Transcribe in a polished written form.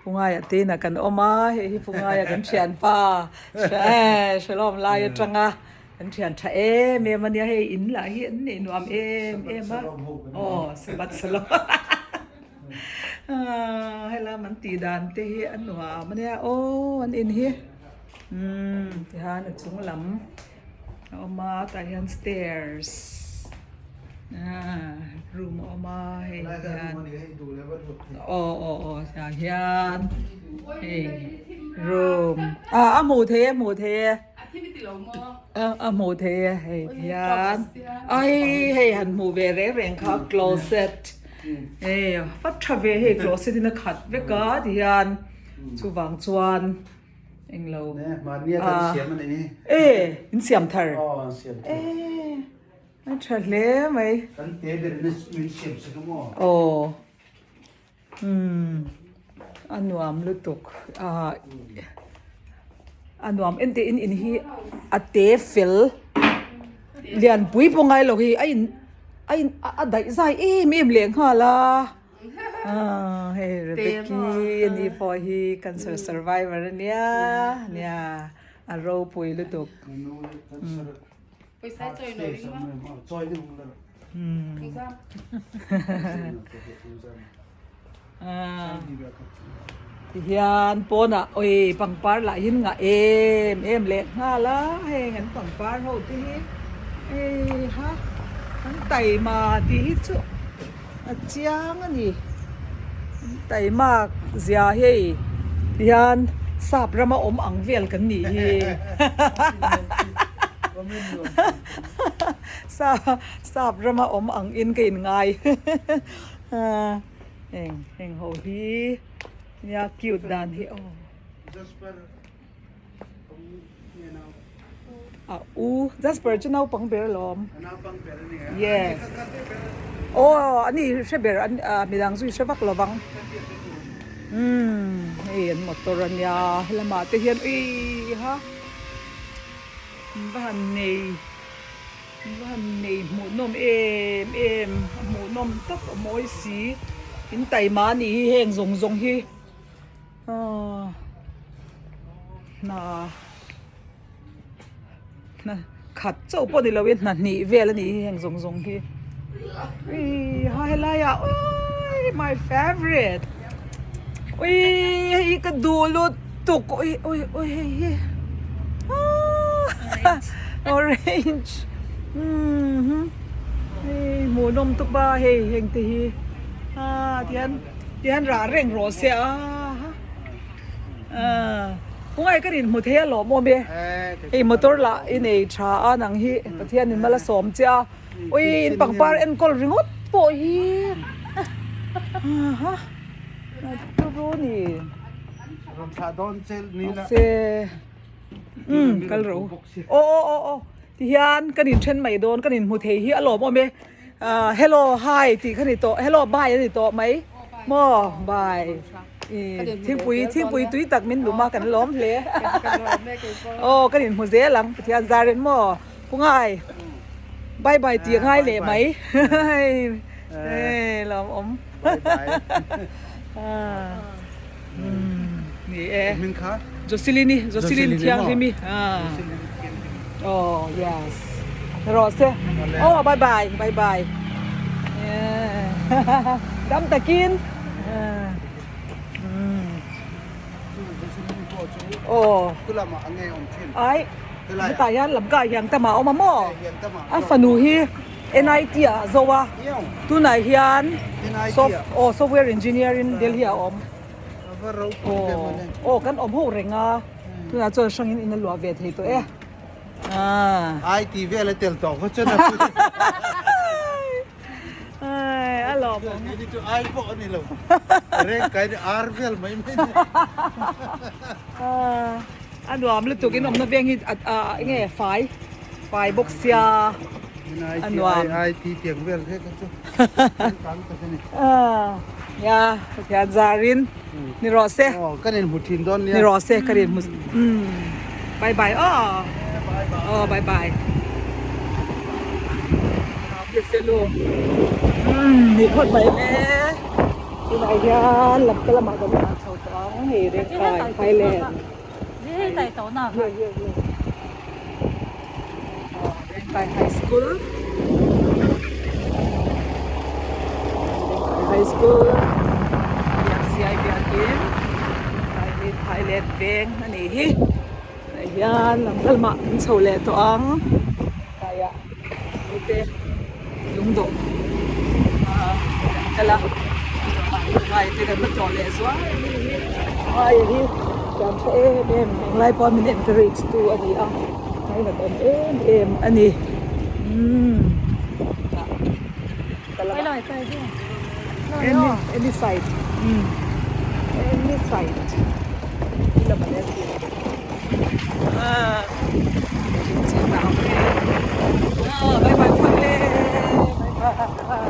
Pungaia te inah kan awm a, hei hi Pungaia kan thianpa Shalom lai atanga kan thian tha em em a nia, hei in lah hi an neih nuam em em a, aw Sabbath Shalom helam an tih dan te hi a nuam a nia aw an in hi umm tihian a chung lam a awm a tah hian stairs ah room a awm a hei hian aw aw aw tah hian hei room ah a hmuh theih e hmuh theih e a hmuh theih e hei hian ai hei han hmuh ve reng reng kha closet hei va tha ve hei closet in a khat vek a tihian chuvang chuan. Englo. Ne, mahnia kan ah. siam ani. E, in siam thar. Oh, siam thar. E, a tha hle mai. Kan te ber in min siam sak mo. Oh. Hmm. A nuam lutuk. Ah. A nuam ente in in hi a te fel. Lian pui pawh ngai lo hi a in a in a daih zai em em leh nghal a. Ah, hei Rebecca ani pawh hi cancer survivor ania nia a ropui lutuk. Tihian pawnah awi pangpar lah hi ngah em em leh nghal a heng an pangpar ho te hi hei ha an taima tih hi chu a chiang a ni an taimak zia hei tihian sap rama awm ang vel kan nih hi sap rama awm ang in ka in ngai. Heng heng ho hi nia cute dan hi aw. A u Jasper chu naupang ber alawm. Yes. Aw ani hre ber midang chu i hre vak lo vang. Umm hei an motor ania helamah te hian ui ha va han nei. Va han nei hmuhnawm em em a hmuhnawm tak a mawi si in taima a nih hi heng zawng zawng hi aw hna hna khat chauh pawh ni lo in hna hnih vel a nih hi heng zawng zawng hi ui ha helai ah ui my favourite ui hei hi ka duh lutuk ui ui ui hei hi aaa orange umm hei hmuhnawm tuk a hei heng te hi aa tihian tihian rah reng rawh se a aaa khawngaih ka rin hmu thei a lawmawm e hei motor lah i nei tha a nang hi Pathian in mal a sawm che a. Ui in pangpar enkawl ringawt pawh hi aha turu ni Rawn thlah dawn che ni la. Se um kal ro aw aw aw aw tihian kan inthen mai dawn kan inhmu thei hi a lawmawm e ah hello hi tih kha ni tawh hello bye a ni tawh mai maw bye. Thingpui thingpui tui tak min lum a kan lawm hle aw kan inhmu zel ang Pathian zar in maw pu ngai bye bye tih a ngai leh mai hei lawm awm ni e Jocelyn-i Jocelyn Thianghlimi aw yes rawh se aw bye bye bye bye dam takin. Aw ai hetah hian lamka ah hian tam ah a awm a maw a fanu hi NIT ah a zo a tunah hian aw software engineer in Delhi ah a awm aw aw kan awm ho reng a tunah chuan hrangin in a luah ve thei tawh e. IT vel a tel tawh khaw chuan a Ai, a lawm awm. Keini chu ai pawh a ni lo. Reng kai ni ar vel mai mai ni. A nuam lutuk in awmna veng hi a enge fai fai bawk sia a nuam. Ai ti tiang vel kha kha chu kang tak a ni. Nia Pathian zarin ni rawh se. Aw kan inhmu thin dawn nia. Ni rawh se kan inhmu bye bye aw. Aw bye bye. Ni phawt mai le. Tunah hian lamte lamah kan tlan chho tawh ang hei Rengkai Highland. Rengkai High School. Rengkai High School. Biaksiai biakin Highland veng a nih hi. Tunah hian lamte lamah kan chho leh tawh ang. Rengkaiah mite lungdawh ah kan kal a vai te kan la tlawh leh zuai a ni hi vai hi thiam tha em em englai pawh min encourage tu a ni a ngainat awm em em a ni umm any any side umm any side Bye bye bye bye.